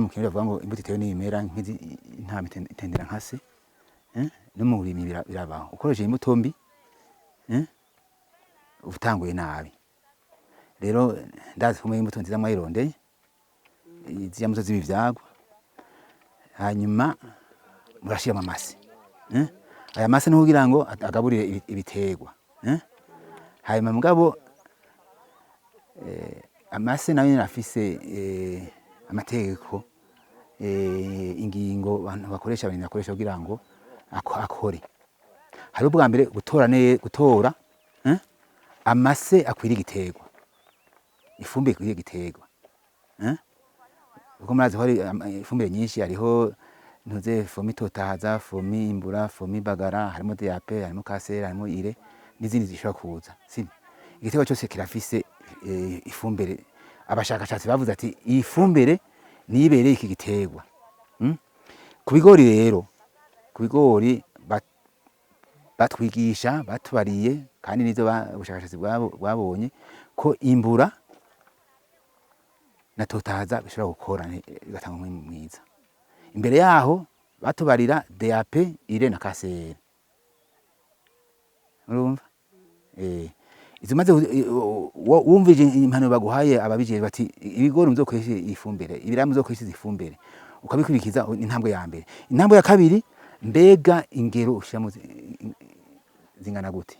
Mu Kirundi bavuga ngo imbuto itewe n'ibimera nk'izi, intama itendera nka se, eh? No mu burimyi birabaho. Ukoresheje imbuto mbi, eh? Utanguye nabi. Rero ndazi ko imbuto nziza mwayirondeye, ziriya mbuto z'ibivyagwa, hanyuma murashiramo amase, eh? Aya mase ni kugira ngo agaburire ibiterwa, eh? Hanyuma mugabo amase nayo nyene afise amategeko, ingingo abantu bakoresha, abarimyi bakoresha kugira ngo akore. Hari ubwa mbere gutora, gutora, eh? Amase akwira igiterwa, ifumbire ikwiriye igiterwa, eh? Kuko murazi ko hari ifumbire nyinshi. Hariho ntuze Fomi Totahaza, Fomi Imbura, Fomi Bagara, harimo DAP, harimo Kasera, harimo Ire n'izindi zishobora kuza, sibyo? Igiterwa cyose kirafise ifumbire. Abashakashatsi bavuze ati iyi fumbire niyo ibereye iki giterwa. Ku bigori rero, ku bigori batwigisha, batubariye, kandi nivyo ubushakashatsi bwabonye ko Imbura na Totahaza bishobora gukora bigatanga umwimbu mwiza. Imbere yaho batubarira DAP, Ire na Kasere. Urumva izo maze wumvije impanuro baguhaye ababijejwe bati ibigori muzokoreshe ifumbire, ibiraya muzokoreshe ifumbire, ukabikurikiza, intambwe ya mbere. Intambwe ya kabiri, mbega ingero ushiramo zingana gute,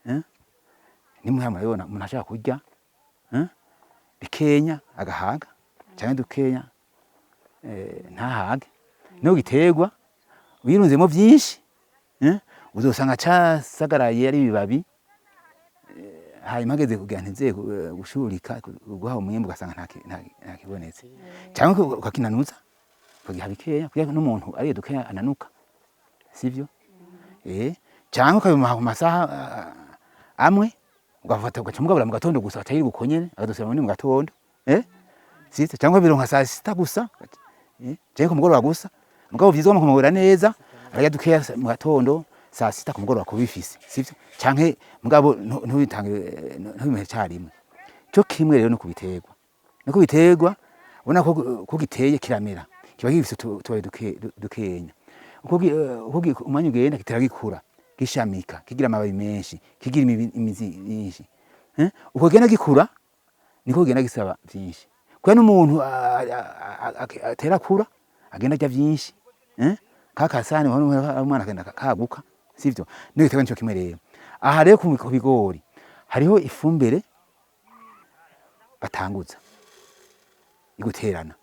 eh? Nimuhera murabibona, umuntu ashaka kurya, eh? Bikenya agahaga canke dukenya, ntahage. No giterwa wirunzemo vyinshi, eh? Uzosanga casagaraye ari ibibabi, hanyuma hageze kugira ntize gushurika guha umwimbu, ugasanga nta kibonetse, cyangwa ukakinanuza, ukagiha bikeya kugira n'umuntu ariye dukeya ananuka, sivyo? Cyangwa ukabimuha ku masaha amwe, ugafata ugaca umugabura mu gatondo gusa, agaca yirirwa uko nyene, akadusubira mu gatondo, sivyo? Cyangwa bironka saa sita gusa, canke ku mugoroba gusa. Mugabo vyiza kumugabura neza, ararya dukeya mu gatondo, saa sita, ku mugoroba kubifise, sivyo? Canke mugabo ntubitange, ntubimuhe carimwe. Cyo kimwe rero no kubiterwa, no kubiterwa ubona ko giteye kiramera, kiba gifise utubabi dukenya. Uko umwanya ugenda gitera gikura, gishamika, kigira amababi menshi, kigira imizi myinshi, eh? Uko genda gikura niko kigenda gisaba vyinshi, kubera n'umuntu atera akura, agenda arya vyinshi, eh? Ka kasani umwana agenda kaguka, sivyo? N'igiterwa nico kimwe. Rero aha rero ku bigori hariho ifumbire batanguza iguterana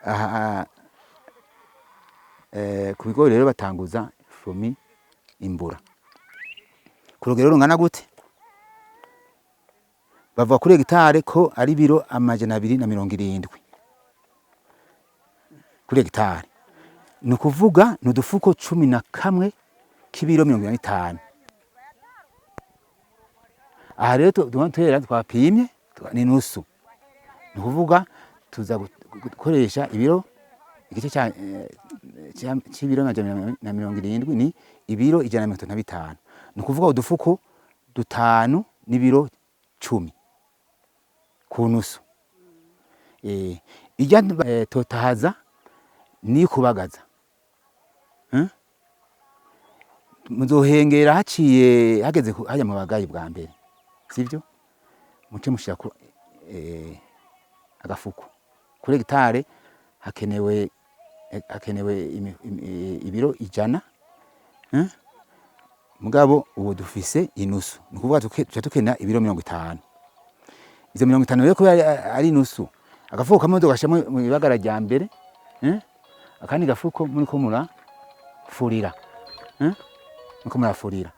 aha. Ku bigori rero batanguza Fomi Imbura ku rugero rungana gute? Bavuga kuri hegitare ko ari ibiro 270 kuri hegitare, ni ukuvuga ni udufuko 11 k'ibiro 45. Aha rero tubona tera twapimye, ni nusu, ni ukuvuga tuza gukoresha ibiro igice c'ibiro 270, ni ibiro 135, ni ukuvuga udufuko dutanu n'ibiro 10 ku nusu. Ijya Totahaza ni kubagaza, eh? Muzohengera haciye hageze hajya mu bagayi bwa mbere, sivyo? Muce mushira ku agafuko kuri hegitare. Hakenewe ibiro 100, eh? Mugabo ubu dufise inusu, ni ukuvuga tuca dukenera ibiro 50. Izo 50 rero, kubera ari inusu, agafuko kamwe tugashiramo mu ibagara rya mbere, eh? Akandi gafuko muriko murafurira, eh? Muriko murafurira.